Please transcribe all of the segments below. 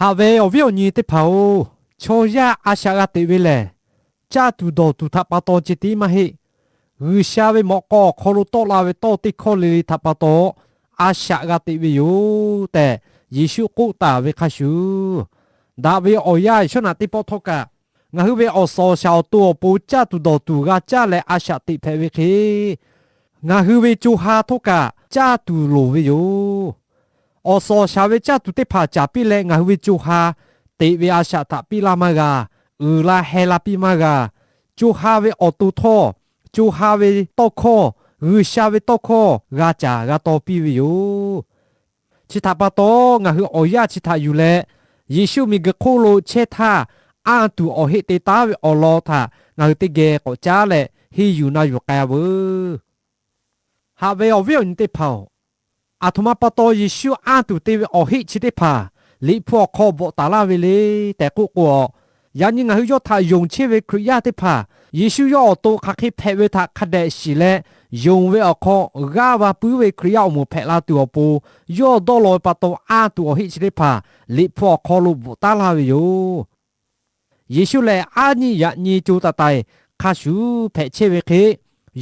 Haꞈ ve awˬ viˉ awˬ nyi teˇ hpaˍ-oˬ, chaw yaˇ a shaꞈ g'a teꞈ ve lehˬ, caˇ tuˬ dawˬ tuˬ htaꞈ pa taw ceh tiˉ maˇ heˆ. G'uiˬsha ve mawꞈ k'aw awˬ hk'aw lo tawˆ la ve tawˇ teˇ hkawˇ le le htaꞈ pa taw a shaꞈ g'a teꞈ ve yoˬ tehꞈ, Yeˍsuˆ k'oˆ taˍ ve hk'a shuˍ, daꞈ ve awˬ yanˇ Yeˍsuˆ naꞈ teˇ pawˆ htawˇ kaꞈ, ngaˬ hui ve awˬ suhˍ awˬ shaˍ awˬ to awˬ pon caˇ tuˬ dawˬ tuˬ g'a caˇ leh a shaꞈ teꞈ hpehꞈ ve hk'e, ngaˬ hui ve co ha htawˇ kaꞈ caˇ tuˬ loˍ ve yoˬ. Awˬ suhˍ awˬ shaˍ ve caˇ tuˬ teˇ hpaˍ caˍ piˇ leh ngaˬ hui ve co ha teꞈ ve a shaꞈ htaꞈ piˇ laˇ maˇ g'a, uiˍ la heh la piˇ maˇ g'a. Co ha ve awˬ to htawˇ, co ha ve tawˇ hkawˇ, G'uiˬsha ve tawˇ hkawˇ g'a caˍ g'a taw piˇ ve yoˬ. Chi htaꞈ pa taw, ngaˬ hui awˬ yanˇ chi htaꞈ yuˬ leh, Yeˍsuˆ miˬguiˬ hk'oˆ lo chehˇ htaˇ, anˇ tuˬ awˬ heˆ te taˉ ve awˬ lawn htaꞈ ngaˬ hui teˇ geh k'awꞈ caˉ leh henˇ yuˬ na yuˬ k'ai-a veuˬ. Haꞈ ve awˬ viˉ awˬ nyi teˇ hpaˍ-oˬ, aˬ htoꞈ ma pa taw Yeˍsuˆ anˇ tuˬ te ve awˬ heˆ chi teˇ hpaˍ Liꞈ hpu awˬ hk'aw bvuhꞈ taˍ laˇ ve le tehꞈ k'oˆ k'o, yaꞈ nyi ngaˬ hui yawˇ htaꞈ yonˍ chehˇ ve Hkriꞈ yaˇ teˇ hpaˍ Yeˍsuˆ yawˇ awˬ to hk'aˬ hk'e hpehꞈ ve htaꞈ hk'a dehꞈ shiˍ leh, yonˍ ve awˬ hk'aw g'aˇ va puiˉ ve Hkriꞈ yaˇ awˬ moˍ hpehꞈ la tuˬ awˬ pon, yawˇ dawˇ law ve pa taw anˇ tuˬ awˬ heˆ chi teˇ hpaˍ Liꞈ hpu awˬ hk'aw lo bvuhꞈ taˉ laˇ ve yoˬ. Yeˍsuˆ lehˬ, aˉ nyiˆ yaꞈ nyi co taiˍ taiˍ hk'a shuˍ hpehꞈ chehˇ ve hk'e,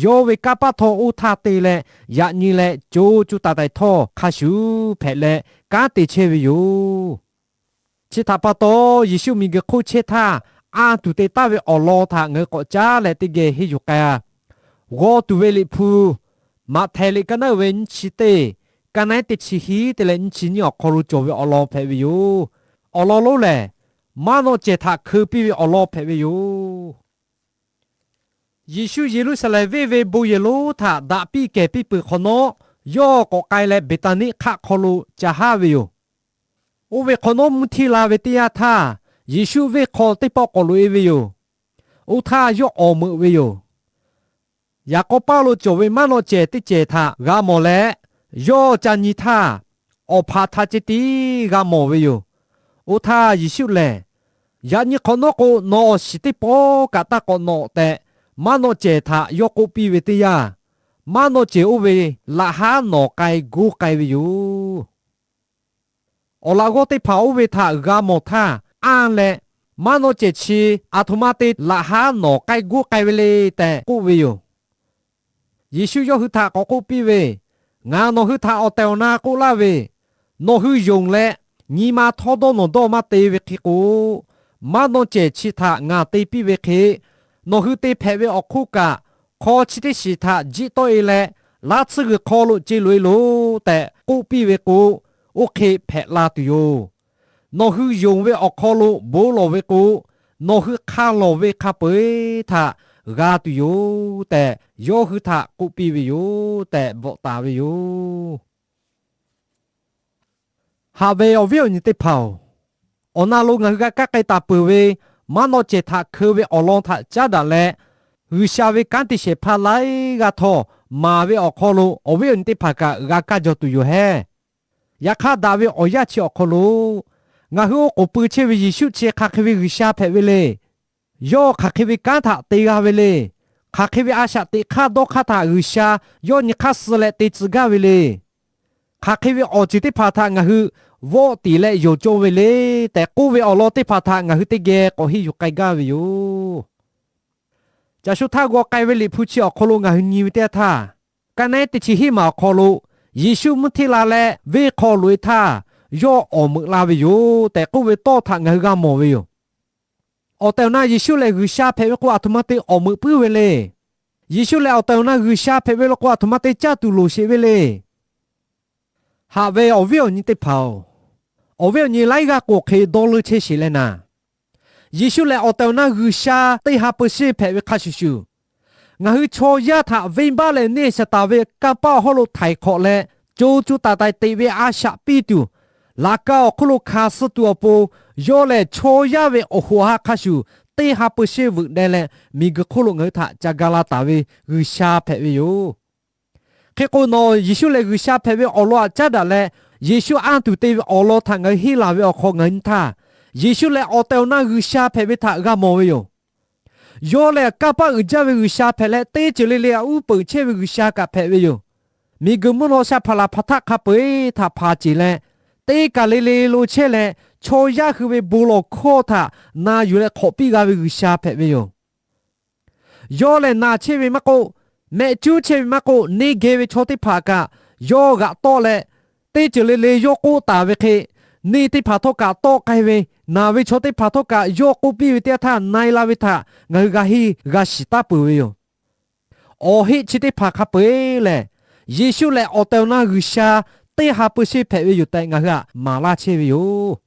yawˇ ve kanˇ paˆ htawˇ oˇ htaˇ te leh, yaꞈ nyi leh co co taiˍ taiˍ htawˇ hk'a shuˍ hpehꞈ leh kanˉ te chehˇ ve yoˬ. Chi htaꞈ pa taw, Yeˍsuˆ miˬguiˬ hk'oˆ chehˇ htaˇ, anˇ tuˬ te taˍ ve awˬ lawn htaꞈ ngaˬ hui k'awꞈ caˉ leh teˇ geh henˇ yuˬ k'ai-a. G'aw tuˬ ve Liꞈ hpu, Maꞈhtehˍ liꞈ ka naˉ uiˍ ve nyiˇ chi teˇ, ka naˉ teˇ chi hiˉ te leh nyiˇ chi nyiˇ awˬ hk'aw lo cawˬ ve awˬ lawn hpehꞈ ve yoˬ. Awˬ lawn lonˉ lehˬ, maˇ nawˆ cehˬ htaꞈ hkeu piˇ ve awˬ lawn hpehꞈ ve yoˬ. Yeˍsuˆ Yeˍruˆsaˍlehnˍ venˇ ve bon yehˬ lonˉ htaꞈ daꞈ piˇ kehˬ piˇ peuˬ hk'awꞈ nawˉ, yawˇ k'awꞈ k'ai leh Beˍtaˍniˆ hk'aˆ hk'aw lo ca haˉ ve yoˬ. Oˇ ve hk'awꞈ nawˉ mvuhˇ htiˇ la ve teˇ yanˇ htaˇ, Yeˍsuˆ venˇ hk'aw teˇ pawˆ k'awꞈ loꞈ-e ve yoˬ. Oˇ htaˇ yawˇ awˍ meuꞈ ve yoˬ. Yaꞈ k'aw paˇ lo cawˬ ve maˇ nawˆ cehˬ teˇ cehˬ htaꞈ g'a mawˬ leh, yawˇ ca nyi htaˇ, awˬ hpaꞈ htaꞈ ceh tiˉ g'a mawˬ ve yoˬ. Oˇ htaˇ Yeˍsuˆ lehˬ, Yaꞈ nyi hk'awꞈ nawˉ k'o, nawˬ awˬ shiˍ teˇ pawˆ kaꞈ taˇ k'awꞈ nawꞈ tehꞈ, maˇ nawˆ cehˬ htaꞈ yawˇ k'oˆ piˇ ve teˇ yanˇ, maˇ nawˆ cehˬ oˇ ve laꞈ haˉ nawˬ k'ai goˇ k'ai ve yoˬ. Awˬ laꞈ g'awˇ teˇ hpaˍ oˇ ve htaꞈ g'a mawˬ htaˇ anˇ leh, maˇ nawˆ cehˬ chi aˬ htoꞈ ma te laꞈ haˉ nawˬ k'ai goˇ k'ai ve le tehꞈ k'oˆ ve yoˬ. Yeˍsuˆ yawˇ hui htaꞈ k'awꞈ k'oˆ piˇ ve, Ngaˬ nawˬ hui htaꞈ awˬ tehˬ awˬ na k'oˆ laˇ ve, nawˬ hui yonˍ leh nyi ma htawˇ dawˇ nawˬ dawˇ maˇ te ve hk'e k'o, maˇ nawˆ cehˬ chi htaꞈ ngaˬ te piˇ ve hk'e, nawˬ hui te hpehꞈ ve awˬ hk'oˆ kaꞈ, hk'aw chi teˇ shiˍ htaꞈ jiˆ tawˆ-e leh, laˇ tsuhˇ g'uiˬ hk'aw lo ce loꞈ-e loˬ tehꞈ k'oˆ piˇ ve k'o, oˇ hk'e hpehꞈ la tuˬ yoˬ. Nawˬ hui yonˍ ve awˬ hk'aw lo bon lawˬ ve k'o, nawˬ hui hk'a lawˬ ve hk'a peu-eˬ htaꞈ g'a tuˬ yoˬ tehꞈ, yawˇ hui htaꞈ k'oˆ piˇ ve yoˬ tehꞈ bvuhꞈ taˍ ve yoˬ. Haꞈ ve awˬ viˉ awˬ nyi teˇ hpaˍ-oˬ, awˬ na lo ngaˬ hui g'a kaˇ k'ai taˍ peuˬ ve maˇ nawˆ cehˬ htaꞈ hkeu ve awˬ lawn htaꞈ caˉ daꞈ leh, G'uiˬsha ve kanˉ te shehˍ hpaˇ laiˉ g'aˇ htawˇ maˍ ve awˬ hk'aw lo awˬ viˉ awˬ nyi teˇ hpaˍ kaꞈ g'a kaˇ jaw tuˬ yoˬ hehˉ. Yaꞈ hk'aˇ, daꞈ ve awˬ yanˇ chi awˬ hk'aw lo ngaˬ hui oˇ k'oˍ pui chehˇ ve Yeˍsuˆ chi hk'aˬ hk'e ve G'uiˬsha hpehꞈ ve le. Yawˇ hk'aˬ hk'e ve kanˉ htaꞈ te g'a ve le. Hk'aˬ hk'e ve a shaꞈ teꞈ hk'aˇ dawˇ hk'aˇ htaꞈ G'uiˬsha yawˇ nyi hk'aˇ suh leh te tcuh gaˇ ve le. Hk'aˬ hk'e ve awˬ ceuˬ teˇ hpaˍ htaꞈ ngaˬ hui vawˆ tiˍ leh yonˍ cawˇ ve le tehꞈ k'oˆ ve awˬ lawn teˇ hpaˍ htaꞈ ngaˬ hui teˇ geh k'awꞈ henˇ yuˬ k'ai gaˇ ve yoˬ. Caˬ shu htaˇ g'aw k'ai ve Liꞈ hpu chi awˬ hk'aw lo ngaˬ hui nyi ve teˇ yanˇ htaˇ, ka naˉ teˇ chi hiˉ maˬ awˬ hk'aw lo Yeˍsuˆ mvuhˇ htiˇ la leh venˇ hk'aw loꞈ-e htaˇ, yawˇ awˍ meuꞈ la ve yoˬ tehꞈ k'oˆ ve tawˇ htaꞈ ngaˬ hui g'a mawˬ ve yoˬ. Awˬ tehˬ awˬ na Yeˍsuˆ lehˬ G'uiˬsha hpehꞈ ve k'o, aˬ htoꞈ ma te awˍ meuꞈ puiˉ ve le. Yeˍsuˆ lehˬ awˬ tehˬ awˬ na G'uiˬsha hpehꞈ ve lo k'o, aˬ htoꞈ ma te caˇ tuˬ loˍ sheˍ ve le. Haꞈ ve awˬ viˉ awˬ nyi teˇ hpaˍ-oˬ, awˬ viˉ awˬ nyi laiˉ g'aˇ k'o hk'e dawˇ leuˇ chehˇ sheˍ leh naˍ, Yeˍsuˆ lehˬ awˬ tehˬ awˬ na G'uiˬsha teˇ ha peu sheˍ hpehꞈ ve hk'a shuˍ shuˍ, ngaˬ hui chaw yaˇ htaꞈ venˇbaˆ leh neˇ Saˍtanˍ ve kanˇ paˆ awˬ hawˉ lo htaiˍ hk'awꞈ leh, co co taiˍ taiˍ teꞈ ve a shaꞈ piˇ tuˬ, laꞈ ka awˬ hk'oˆ lo hkanˍ suh tuˬ awˬ pon, yawˇ lehˬ chaw yaˇ ve awˬ hoꞈ ha hk'a shuˍ teˇ ha peu sheˍ veuꞈ deh leh, miˬguiˬ hk'oˆ lo ngaˬ hui htaꞈ ca ga la taˍ ve G'uiˬsha hpehꞈ ve yoˬ. Hk'e k'o, nawˬ Yeˍsuˆ lehˬ G'uiˬsha hpehꞈ ve awˬ lawn aꞈ caˉ daꞈ leh, Yeˍsuˆ anˇ tuˬ te ve awˬ lawn htaꞈ ngaˬ hui henˇ laˬ ve awˬ hk'aw ngaˬ hui nyi htaˇ, Yeˍsuˆ lehˬ awˬ tehˬ awˬ na G'uiˬsha hpehꞈ ve htaꞈ g'a mawˬ ve yoˬ. Yawˇ lehˬ kanˇ paˆ uiˍ jaˇ ve G'uiˬsha hpehꞈ leh, teˇ ceuˬ le le aꞈ uˉ peunˍ chehˇ ve G'uiˬsha kaꞈ hpehꞈ ve yoˬ. Miˬguiˬ mvuhˇ naw sha hpaˍ laˬ hpaˍ htaˆ hk'a peu-eˬ htaꞈ hpanˍ ceˬ leh, teˇ kaˬ le le lo chehˇ leh, chaw yaˇ hui ve bon lawˬ hkawˇ htaꞈ na yuˬ leh hk'awꞈ piˇ g'a ve G'uiˬsha hpehꞈ ve yoˬ. Yawˇ lehˬ, naˬ chehˇ ve maˇ k'oˆ, mehˆ cuˉ chehˇ ve maˇ k'oˆ, neˇ geh ve chaw teˇ hpaˍ kaꞈ yawˇ g'aꞈ tawˆ leh, teˇ ceuˬ le le yawˇ k'oˆ taˍ ve hk'e, neˇ teˇ hpaˍ htawˇ kaꞈ tawˆ k'ai ve, naˬ ve chaw teˇ hpaˍ htawˇ kaꞈ yawˇ k'oˆ piˇ ve teˇ yanˇ htaˇ na e la ve htaꞈ ngaˬ hui g'a henˇ g'a shiˍ taˍ peuˬ ve yoˬ. Awˬ heˆ chi teˇ hpaˍ hk'a peu-eˬ lehˬ, Yeˍsuˆ lehˬ awˬ tehˬ awˬ na G'uiˬsha teˇ ha peu sheˆ hpehꞈ ve yoˬ tehꞈ ngaˬ hui htaꞈ maˍ laˇ chehˇ ve yoˬ.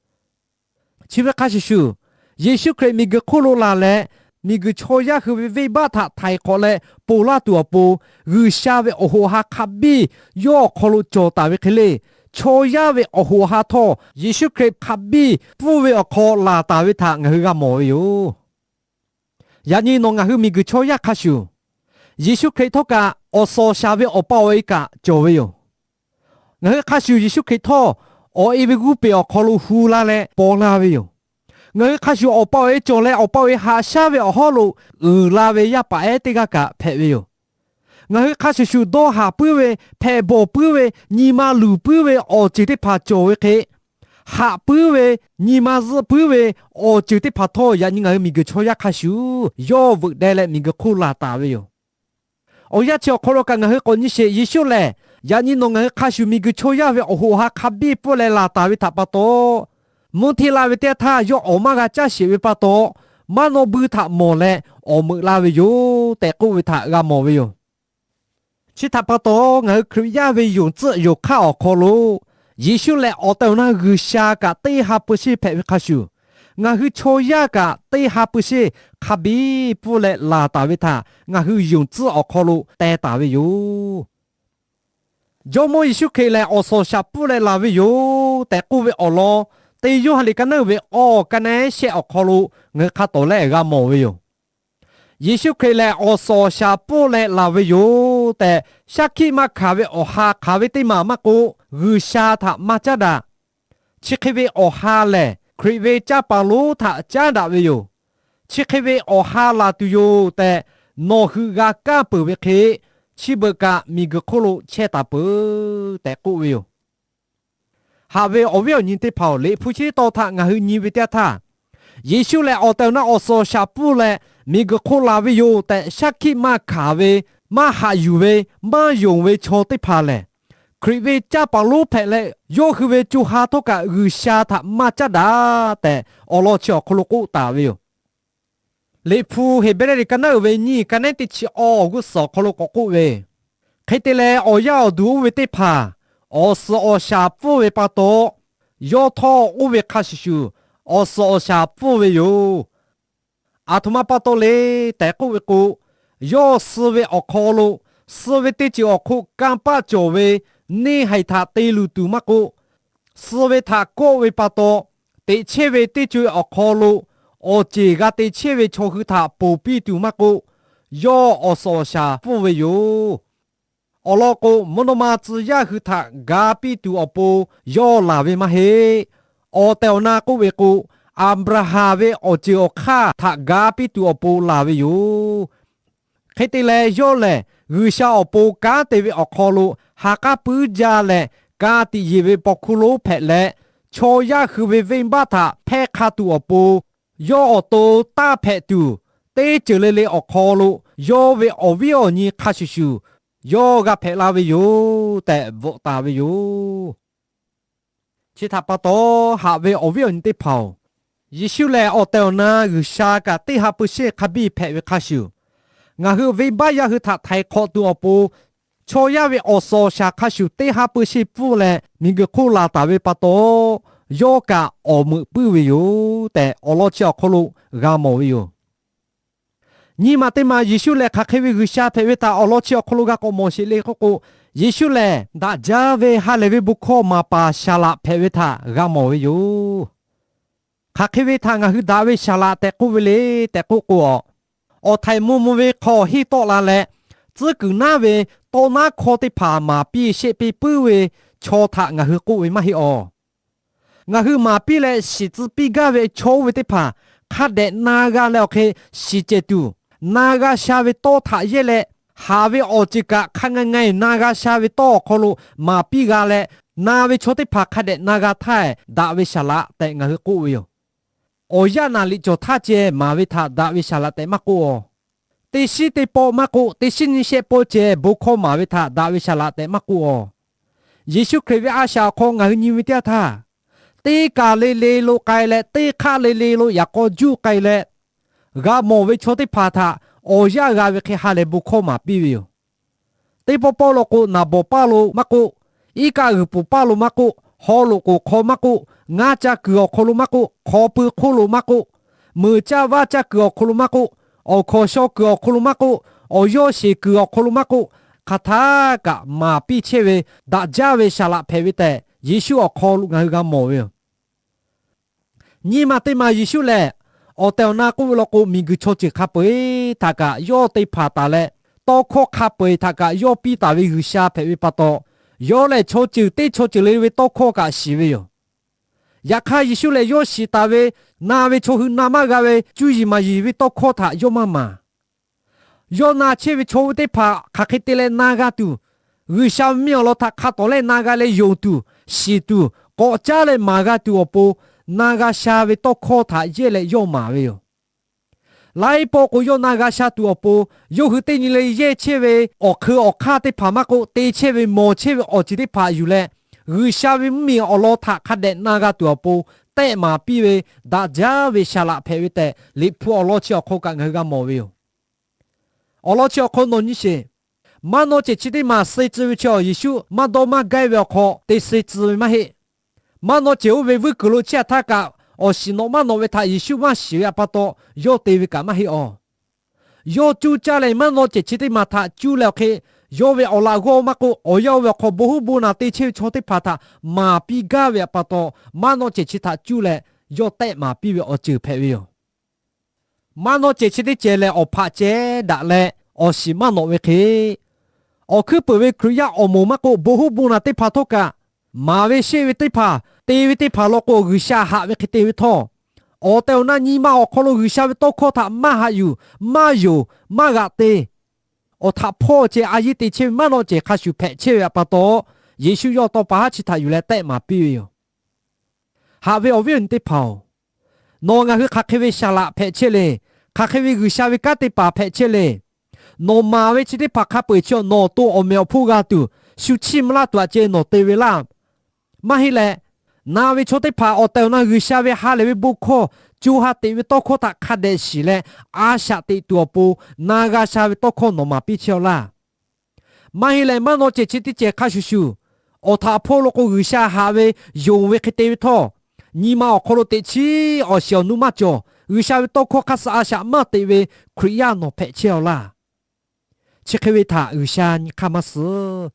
Chi ve hk'a shuˍ shuˍ, Yeˍsuˆ Hkriꞈ miˬguiˬ hk'oˆ lo laˬ leh, miˬguiˬ chaw yaˇ hui ve venˇbaˆ htaꞈ htaiˍ hk'awꞈ leh ponˬ laˇ tuˬ awˬ pon, G'uiˬsha ve awˬ hoꞈ awˬ ha hk'a biˇ yawˇ awˬ hk'aw lo cawˬ taˍ ve hk'e le, chaw yaˇ ve awˬ hoꞈ awˬ ha htawˇ Yeˍsuˆ Hkriꞈ hk'a biˇ pfuhˇ ve awˬ hk'aw laˬ taˍ ve htaꞈ ngaˬ hui g'a mawˬ ve yoˬ. Yaꞈ nyi nawˬ ngaˬ hui miˬguiˬ chaw yaˇ hk'a shuˍ, Yeˍsuˆ Hkriꞈ htawˇ kaꞈ awˬ suhˍ awˬ shaˍ ve awˬ pa awˬ e kaꞈ cawˬ ve yoˬ. Ngaˬ hui hk'a shuˍ Yeˍsuˆ Hkriꞈ htawˇ awˬ e ve g'uˇ peˬ awˬ hk'aw lo hu la leh paw la ve yoˬ. Ngaˬ hui hk'a shuˍ awˬ pa awˬ e cawˬ leh awˬ pa awˬ e haꞈ shaˉ ve awˬ hawˉ lo uiˍ la ve yaˇ paˍ ehˉ teˇ g'aˇ kaꞈ hpehꞈ ve yoˬ. Ngaˬ hui hk'a shuˍ shuˍ dawˇ haˍ puiˉ ve, hpehꞈ bawˬ puiˉ ve, nyi ma luˬ puiˉ ve awˬ ceuˬ teˇ hpaˍ cawˬ ve hk'e, haꞈ puiˉ ve, nyi ma zuhˆ puiˉ ve awˬ ceuˬ teˇ hpaˍ htawˇ yaꞈ nyi ngaˬ hui miˬguiˬ chaw yaˇ hk'a shuˍ yawˇ veuꞈ deh leh miˬguiˬ hk'oˆ laˬ taˍ ve yoˬ. Awˬ yanˇ chi awˬ hk'aw lo kaꞈ ngaˬ hui k'awꞈ nyi sheˍ, Yeˍsuˆ lehˬ yaꞈ nyi nawˬ ngaˬ hui hk'a shuˍ miˬguiˬ chaw yaˇ ve awˬ hoꞈ awˬ ha hk'a biˇ pfuhˇ leh laˬ taˍ ve htaꞈ pa taw, mvuhˇ hteˇ la ve teˇ yanˇ htaˇ yawˇ awˬ maˇ g'a caˇ sheˍ ve pa taw, maˇ naw bui htaꞈ mawˬ leh awˬ meuꞈ la ve yoˬ tehꞈ k'oˆ ve htaꞈ g'a mawˬ ve yoˬ. Chi htaꞈ pa taw, ngaˬ hui Hkriꞈ yaˇ ve yonˍ tcuhˆ yonˍ hk'aˇ awˬ hk'aw lo Yeˍsuˆ lehˬ awˬ tehˬ awˬ na G'uiˬsha kaꞈ teˇ ha peu sheˆ hpehꞈ ve hk'a shuˍ, ngaˬ hui chaw yaˇ kaꞈ teˇ ha peu sheˆ hk'a biˇ pfuhˇ leh laˬ taˍ ve htaꞈ ngaˬ hui yonˍ tcuhˆ awˬ hk'aw lo teh taˍ ve yoˬ. Jawˇmawˇ Yeˍsuˆ Hkriꞈ lehˬ awˬ suhˍ awˬ shaˍ pfuhˇ leh laˬ ve yoˬ tehꞈ k'oˆ ve awˬ lawn, teˇ Yoˇhanˬ liꞈ ka naˉ uiˍ ve awˬ ka naˉ shehˆ awˬ hk'aw lo ngaˬ hui hk'a tawˍ lehˆ g'a mawˬ ve yoˬ. Yeˍsuˆ Hkriꞈ lehˬ awˬ suhˍ awˬ shaˍ pfuhˇ leh laˬ ve yoˬ tehꞈ, shaˉ hkiˆ maˇ hkanˍ ve awˬ ha hk'aˬ ve teˇ maˬ maˇ k'oˆ, G'uiˬsha htaꞈ maˇ caˉ daꞈ. Chi hk'e ve awˬ ha lehˬ, Hkriꞈ ve canˇ paˍ lonˉ htaꞈ caˉ daꞈ ve yoˬ. Chi hk'e ve awˬ ha laˬ tuˬ yoˬ tehꞈ, nawˬ hui g'a kaˇ peuˬ ve hk'e, chi beuꞈ kaꞈ miˬguiˬ hk'oˆ lo chehˇ taˍ peuˬ tehꞈ k'oˆ ve yoˬ. Haꞈ ve awˬ viˉ awˬ nyi teˇ hpaˍ-oˬ, Liꞈ hpu chi teˇ tawn htaꞈ ngaˬ hui nyi ve teˇ yanˇ htaˇ, Yeˍsuˆ lehˬ awˬ tehˬ awˬ na awˬ suhˍ awˬ shaˍ pfuhˇ leh miˬguiˬ hk'oˆ laˬ ve yoˬ tehꞈ shaˉ hkiˆ maˇ hkanˍ ve, maˇ haꞈ yuˬ ve, maˇ yonˍ ve chaw teˇ hpaˍ lehˬ, Hkriꞈ ve canˇ paˍ lonˉ hpehꞈ leh, yawˇ hui ve co ha htawˇ kaꞈ G'uiˬsha htaꞈ maˇ caˉ daꞈ tehꞈ awˬ lawn chi awˬ hk'aw lo k'oˆ taˍ ve yoˬ. Liꞈ hpu Heˍbrehˇ liꞈ ka naˉ uiˍ ve nyiˇ ka naˉ teˇ chi awˬ g'uˇ suhˍ awˬ hk'aw lo k'awꞈ k'oˆ ve, hk'e te leh awˬ yaˇ awˬ duˬ oˇ ve teˇ hpaˍ awˬ suhˍ awˬ shaˍ pfuhˇ ve pa taw, yawˇ htawˇ oˇ ve hk'a shuˍ shuˍ awˬ suhˍ awˬ shaˍ pfuhˇ ve yoˬ. Aˬ htoꞈ ma pa taw le tehꞈ k'oˆ ve k'o, yawˇ suh ve awˬ hk'aw lo, suh ve teˇ ceuˬ awˬ hk'oˆ kanˇ paˆ cawˬ ve neˇ haiˬ htaꞈ te luˬ tuˬ maˇ k'oˆ, suh ve htaꞈ kawˆ ve pa taw, teꞈ chehˇ ve teˇ co e awˬ hk'aw lo awˬ ceˬ g'a te chehˇ ve chaw hui htaꞈ ponˬ piˇ tuˬ maˇ k'oˆ, yawˇ awˬ suhˍ awˬ shaˍ pfuhˇ ve yoˬ. Awˬ lawn k'o, mvuhˇ naw ma tcuh yaˇ hui htaꞈ ga piˇ tuˬ awˬ pon yawˇ laˬ ve maˇ heˆ. Awˬ tehˬ awˬ na k'oˆ ve k'o, Aˍbraˍhanˍ ve awˬ ceuˬ awˬ hk'aˇ htaꞈ ga piˇ tuˬ awˬ pon laˬ ve yoˬ. Hk'e te leh, yawˇ lehˬ G'uiˬsha awˬ pon kanˉ te ve awˬ hk'aw lo ha k'aˉ puiˉ jaˇ leh, ka tiꞈ yeˬ ve paw hkuˇ lonˉ hpehꞈ leh, chaw yaˇ hui ve venˇbaˆ htaꞈ hpehˇ hk'a tuˬ awˬ pon, yawˇ awˬ to taˇ hpehꞈ tuˬ, teˇ ceuˬ le le awˬ hk'aw lo yawˇ ve awˬ viˉ awˬ nyi hk'a shuˍ shuˍ yawˇ g'a hpehꞈ la ve yoˬ tehꞈ bvuhꞈ taˍ ve yoˬ. Chi htaꞈ pa taw, haꞈ ve awˬ viˉ awˬ nyi teˇ hpaˍ-oˬ, Yeˍsuˆ lehˬ awˬ tehˬ awˬ na G'uiˬsha kaꞈ teˇ ha peu sheˆ hk'a biˇ hpehꞈ ve hk'a shuˍ, ngaˬ hui venˇbaˆ yaˇ hui htaꞈ htaiˍ hk'awꞈ tuˬ awˬ pon, chaw yaˇ ve awˬ suhˍ awˬ shaˍ hk'a shuˍ teˇ ha peu sheˆ pfuhˇ leh miˬguiˬ hk'oˆ laˬ taˍ ve pa taw, yawˇ kaꞈ awˬ meuꞈ puiˉ ve yoˬ tehꞈ, awˬ lawn chi awˬ hk'aw lo g'a mawˬ ve yoˬ. Nyiˇ ma teˇ ma Yeˍsuˆ lehˬ hk'aˬ hk'e ve G'uiˬsha hpehꞈ ve htaꞈ awˬ lawn chi awˬ hk'aw lo g'a k'awꞈ mawˬ sheˍ le k'oˆ k'o, Yeˍsuˆ lehˬ daꞈ jaˇ ve ha lehˬ ve bon hkawˇ maˍ paˍ saˍ laꞈ hpehꞈ ve htaꞈ g'a mawˬ ve yoˬ. Hk'aˬ hk'e ve htaꞈ ngaˬ hui daꞈ ve saˍ laꞈ tehꞈ k'oˆ ve le tehꞈ k'oˆ k'o, awˬ htaiˍ mvuh mvuh ve hk'aw hiˆ tawˆ la leh, tcuhˉ kuiˬ naˉ ve tawˇ naˉ hkawˇ teˇ hpaˍ maˍ piˇ shehˆ piˇ puiˉ ve chaw htaꞈ ngaˬ hui k'oˆ ve maˇ heˆ awˬ. Ngaˬ hui maˍ piˇ leh shiˍ tcuh piˇ gaˇ ve chaw oˇ ve teˇ hpaˍ hk'a dehꞈ na g'a leh awˬ hk'e shiˍ cehˬ tuˬ, na g'a sha ve tawˇ htaꞈ yehˇ leh, haˍ ve awˬ ceuˬ kaꞈ hk'a nga nga na g'a sha ve tawˇ awˬ hk'aw lo maˍ piˇ g'a leh, Na ve chaw teˇ hpaˍ hk'a dehꞈ na g'a htaˇ, daꞈ ve saˍ laꞈ tehꞈ ngaˬ hui k'oˆ ve yoˬ. Awˬ yanˇ naˍ liꞈ cawˬ htaˇ ceh maˍ ve htaꞈ daꞈ ve saˍ laꞈ tehꞈ maˇ k'oˆ aˬ. Teˇ shiˉ teˇ pawˆ maˇ k'oˆ, teˇ shiˉ nyiˇ shehˆ pawˆ ceh bon hkawˇ maˍ ve htaꞈ daꞈ ve saˍ laꞈ tehꞈ maˇ k'oˆ aˬ. Yeˍsuˆ Hkriꞈ ve a shaꞈ awˬ hk'aw ngaˬ hui nyi ve teˇ yanˇ htaˇ, teˇ kaˬ le le lo k'ai leh, teˇ hk'aˆ le le lo yaꞈ k'aw juˇ k'ai leh, g'a mawˬ ve chaw teˇ hpaˍ htaꞈ awˬ yanˇ g'a ve hk'e ha lehˬ bon hkawˇ maˍ piˇ ve yoˬ. Teˇ pawˆ pawˆ lo k'o, naˍ bawˍ paˇ lo maˇ k'oˆ, iˉ kaˆ g'uiˬ poˍ paˇ lo maˇ k'oˆ, haw loꞈ k'oˍ hk'aw maˇ k'oˆ, ngaˇ caˇ kuiˬ awˬ hk'aw lo maˇ k'oˆ, hk'aw pui hk'oˆ lo maˇ k'oˆ, meuˍ caˇ vaˇ caˇ kuiˬ awˬ hk'aw lo maˇ k'oˆ, awˬ hkawnˍ shaw kuiˬ awˬ hk'aw lo maˇ k'oˆ, awˬ yawˇ sheˍ kuiˬ awˬ hk'aw lo maˇ k'oˆ, hk'aˬ htaˇ kaꞈ maˍ piˇ chehˇ ve daꞈ jaˇ ve saˍ laꞈ hpehꞈ ve tehꞈ Yeˍsuˆ awˬ hk'aw lo ngaˬ hui g'a mawˬ ve yoˬ. Nyi ma teˇ ma Yeˍsuˆ lehˬ, awˬ tehˬ awˬ na k'oˆ ve law k'o, miˬguiˬ chaw ceuˬ hk'a peu-eˬ htaꞈ kaꞈ yawˇ te hpanˍ taˍ leh, tawˇ hkawˇ hk'a peu-eˬ htaꞈ kaꞈ yawˇ piˇ taˍ ve G'uiˬsha hpehꞈ ve pa taw, yawˇ lehˬ chaw ceuˬ teˇ chaw ceuˬ le ve tawˇ hkawˇ kaꞈ shiˍ ve yoˬ. Yaꞈ hk'aˇ, Yeˍsuˆ lehˬ yawˇ shiˍ taˍ ve na ve chaw hui na maˇ g'a ve cuˇ yiˍ maˍ yiˍ ve tawˇ hkawˇ htaꞈ yawˇ maˇ maˍ. Yawˇ na chehˇ ve chaw hui teˇ hpaˍ hk'aˬ hk'e te leh na g'a tuˬ, G'uiˬsha ve mvuhˇmiˬ awˬ lawn htaꞈ hk'a tawˍ leh na g'a leh yonˍ tuˬ, shiˍ tuˬ, k'awꞈ caˉ leh maˍ g'a tuˬ awˬ pon, na g'a sha ve tawˇ hkawˇ htaꞈ yehˇ leh yawˇ maˍ ve yoˬ. Laiˉ pawˆ k'o, yawˇ na g'a sha tuˬ awˬ pon, yawˇ hui teˇ nyi le yehˇ chehˇ ve awˬ hk'eun awˬ hk'aˇ teˇ hpaˍ maˇ k'oˆ, te chehˇ ve mawˬ chehˇ ve awˬ ceuˬ teˇ hpaˍ yuˬ leh, G'uiˬsha ve mvuhˇmiˬ awˬ lawn htaꞈ hk'a dehꞈ na g'a tuˬ awˬ pon tehˆ maˍ piˇ ve daꞈ jaˇ ve saˍ laꞈ hpehꞈ ve tehꞈ, Liꞈ hpu awˬ lawn chi awˬ hk'aw kaꞈ ngaˬ hui g'a mawˬ ve yoˬ. Awˬ lawn chi awˬ hk'aw nawˬ nyi sheˍ. Maˇ nawˇ cehˬ chi teˇ maˬ suh tcuh ve chi awˬ Yeˍsuˆ maˇ dawˇ maˇ gaˇ ve awˬ hk'aw te suh tcuh ve maˇ heˆ. Maˇ nawˇ cehˬ oˇ ve vuiˇ kuiˬ lo chehˇ htaˇ kaꞈ, awˬ shiˍ nawꞈ maˇ nawꞈ ve htaꞈ Yeˍsuˆ maˇ shiˍ ve pa taw, yawˇ te ve kaꞈ maˇ heˆ awˬ. Yawˇ cuˇ caˇ leh maˇ nawˇ cehˬ chi teˇ maˬ htaꞈ cuˇ leh awˬ hk'e, yawˇ ve awˬ laꞈ g'awˇ maˇ k'oˆ, awˬ yanˇ oˇ ve awˬ hk'aw bon huˉ bon naˬ te chehˇ ve chaw teˇ hpaˍ htaꞈ maˍ piˇ gaˇ ve pa taw, maˇ nawˇ cehˬ chi htaꞈ cuˇ leh yawˇ tehˆ maˍ piˇ ve awˬ ceuˬ hpehꞈ ve yoˬ. Maˇ nawˇ cehˬ chi teˇ cehˬ lehˬ, awˬ hpaꞈ ceh daꞈ leh awˬ shiˍ maˇ nawꞈ ve hk'e, awˬ hkuiˉ peuˬ ve Hkriꞈ yaˇ awˬ moˍ maˇ k'oˆ, bon huˉ bon naˬ teˇ hpaˍ htawˇ kaꞈ, maˍ ve sheˆ ve teˇ hpaˍ, te ve teˇ hpaˍ law k'o, G'uiˬsha haꞈ ve hk'e te ve htawˇ, awˬ tehˬ awˬ na nyi ma awˬ hk'aw lo G'uiˬsha ve tawˇ hkawˇ htaꞈ maˇ haꞈ yuˬ, maˇ yonˍ, maˇ g'aꞈ te, awˬ htaꞈ hpawˇ ceh a yiˇ te chehˇ ve maˇ nawˇ cehˬ hk'a shuˍ hpehꞈ chehˇ ve pa taw, Yeˍsuˆ yawˇ tawˇ pa haˉ chi htaꞈ yuˬ leh tehˆ maˍ piˇ ve yoˬ. Haꞈ ve awˬ viˉ awˬ nyi teˇ hpaˍ-oˬ, nawˬ ngaˬ hui hk'aˬ hk'e ve saˍ laꞈ hpehꞈ chehˇ le. Hk'aˬ hk'e ve G'uiˬsha ve kanˉ te paˍ hpehꞈ chehˇ le. Nawˬ maˍ ve chi teˇ hpaˍ hk'a peu-eˬ chi nawˬ to awˬ mehˍ awˬ hponˇ g'a tuˬ, shu chiˇ mvuh laˇ tuˬ aꞈ ceh nawˬ te ve laˇ. Maˇ heˆ leh, na ve chaw teˇ hpaˍ awˬ tehˬ awˬ na G'uiˬsha ve ha lehˬ ve bon hkawˇ, co ha teꞈ ve tawˇ hkawˇ htaꞈ hk'a dehꞈ shiˍ leh, a shaꞈ teꞈ tuˬ awˬ pon na g'a sha ve tawˇ hkawˇ nawˬ maˍ piˇ chehˇ-aw laˇ. Maˇ heˆ leh, maˇ nawˇ cehˬ chi teˇ cehˬ hk'a shuˍ shuˍ, awˬ htaꞈ hpawˇ law k'o, G'uiˬsha haꞈ ve yonˍ ve hk'e te ve htawˇ, nyi ma awˬ hk'aw lo teꞈ chiˉ awˬ shiˍ awˬ nu maˇ cawˬ, G'uiˬsha ve tawˇ hkawˇ hk'a suh a shaꞈ maˇ teꞈ ve Hkriꞈ yaˇ nawˬ hpehꞈ chehˇ-aw laˇ. Chi hk'e ve htaꞈ G'uiˬsha nyi hk'aˇ maˇ suh.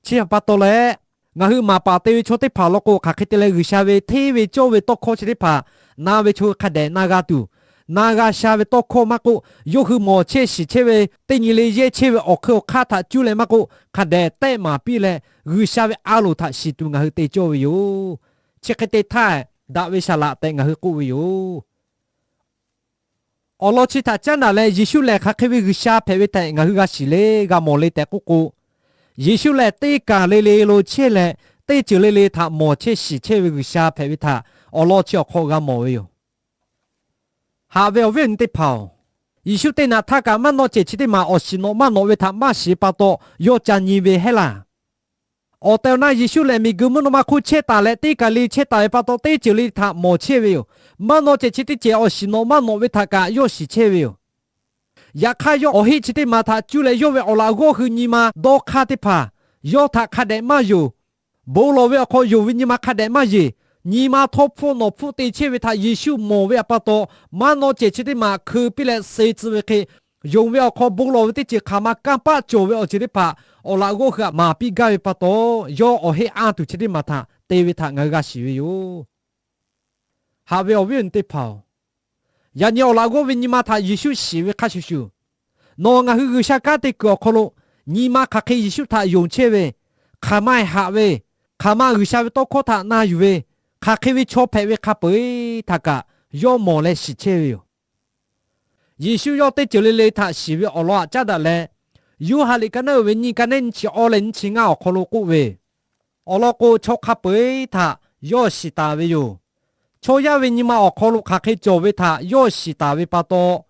Chi htaꞈ pa taw leh, ngaˬ hui maˍ paˍ te ve chaw teˇ hpaˍ law k'o, hk'aˬ hk'e te leh G'uiˬsha ve hteˇ ve cawˇ ve tawˇ hkawˇ chi teˇ hpaˍ na ve chaw hui hk'a dehꞈ na g'a tuˬ, na g'a sha ve tawˇ hkawˇ maˇ k'oˆ, yawˇ hui mawˬ chehˇ shiˍ chehˇ ve teˇ nyi le yehˇ chehˇ ve awˬ hk'eun awˬ hk'aˇ htaꞈ cuˇ leh maˇ k'oˆ, hk'a dehꞈ tehˆ maˍ piˇ leh, G'uiˬsha ve a loˍ htaꞈ shiˍ tuˬ ngaˬ hui te cawˇ ve yoˬ. Chi hk'e te htaˇ, daꞈ ve saˍ laꞈ tehꞈ ngaˬ hui k'oˆ ve yoˬ. Awˬ lawn chi htaꞈ caˉ daꞈ leh, Yeˍsuˆ lehˬ hk'aˬ hk'e ve G'uiˬsha hpehꞈ ve tehꞈ ngaˬ hui g'a shiˍ le, g'a mawˬ le tehꞈ k'oˆ k'o, Yeˍsuˆ lehˬ teˇ kaˬ le le lo chehˇ leh, teˇ ceuˬ le le htaꞈ mawˬ chehˇ shiˍ chehˇ ve G'uiˬsha hpehꞈ ve htaꞈ awˬ lawn chi awˬ hk'aw g'a mawˬ ve yoˬ. Haꞈ ve awˬ viˉ awˬ nyi teˇ hpaˍ-oˬ, Yeˍsuˆ teˇ naꞈ htaˇ kaꞈ maˇ nawˆ cehˬ chi teˇ maˬ awˬ shiˍ nawꞈ maˇ nawꞈ ve htaꞈ maˇ shiˍ pa taw, yawˇ ca nyi ve heˆ laˇ. Awˬ tehˬ awˬ na Yeˍsuˆ lehˬ, miˬguiˬ mvuhˇ naw ma hk'oˆ chehˇ taˍ leh, teˇ kaˬ le chehˇ taˍ ve pa taw, teˇ ceuˬ le htaꞈ mawˬ chehˇ ve yoˬ. Maˇ nawˆ cehˬ chi teˇ cehˬ awˬ shiˍ nawꞈ maˇ nawꞈ ve htaꞈ kaꞈ yawˇ shiˍ chehˇ ve yoˬ. Yaꞈ hk'aˇ, yawˇ awˬ heˆ chi teˇ maˬ htaꞈ cuˇ leh yawˇ ve awˬ laꞈ g'awˇ hui nyi ma dawˇ hk'aˇ teˇ hpaˍ, yawˇ htaꞈ hk'a dehꞈ maˇ yonˍ. Bon lawˬ ve awˬ hk'aw yonˍ ve nyi ma hk'a dehꞈ maˇ yeˬ. Nyi ma htawˇ hpfuhˆ nawˬ hpfuhˆ te chehˇ ve htaꞈ Yeˍsuˆ mawˬ ve pa taw, maˇ nawˆ cehˬ chi teˇ maˬ hkeu piˇ leh suh tcuh ve hk'e, yonˍ ve awˬ hk'aw bon lawˬ ve teˇ ceuˬ hk'aˬ ma kanˇ paˆ cawˬ ve awˬ ceuˬ teˇ hpaˍ awˬ laꞈ g'awˇ hui htaꞈ maˍ piˇ gaˇ ve pa taw, yawˇ awˬ heˆ anˇ tuˬ chi teˇ maˬ htaꞈ te ve htaꞈ ngaˬ hui g'a shiˍ ve yoˬ. Haꞈ ve awˬ viˉ awˬ nyi teˇ hpaˍ-oˬ, yaꞈ nyi awˬ laꞈ g'awˇ ve nyi ma htaꞈ Yeˍsuˆ shiˍ ve hk'a shuˍ shuˍ, nawˬ ngaˬ hui G'uiˬsha kanˉ te kuiˬ awˬ hk'aw lo nyi ma hk'aˬ hk'e Yeˍsuˆ htaꞈ yonˍ chehˇ ve, hk'aˬ ma haꞈ ve, hk'aˬ ma G'uiˬsha ve tawˇ hkawˇ htaꞈ na yuˬ ve, hk'aˬ hk'e ve chaw hpehꞈ ve hk'a peu-eˬ htaꞈ kaꞈ yawˇ mawˬ leh shiˍ chehˇ ve yoˬ. Yeˍsuˆ yawˇ teˇ ceuˬ le le htaꞈ shiˍ ve awˬ lawn htaꞈ caˉ daꞈ leh, Yoˇhanˬ liꞈ ka naˉ uiˍ ve nyiˇ, ka naˉ nyiˇ chi awˇ leh nyiˇ chi ngaˇ awˬ hk'aw lo k'oˆ ve, Awˬ lawn k'o, chaw hk'a peu-eˬ htaꞈ yawˇ shiˍ taˍ ve yoˬ. Chaw yaˇ ve nyi ma awˬ hk'aw lo hk'aˬ hk'e cawˬ ve htaꞈ yawˇ shiˍ taˍ ve pa taw,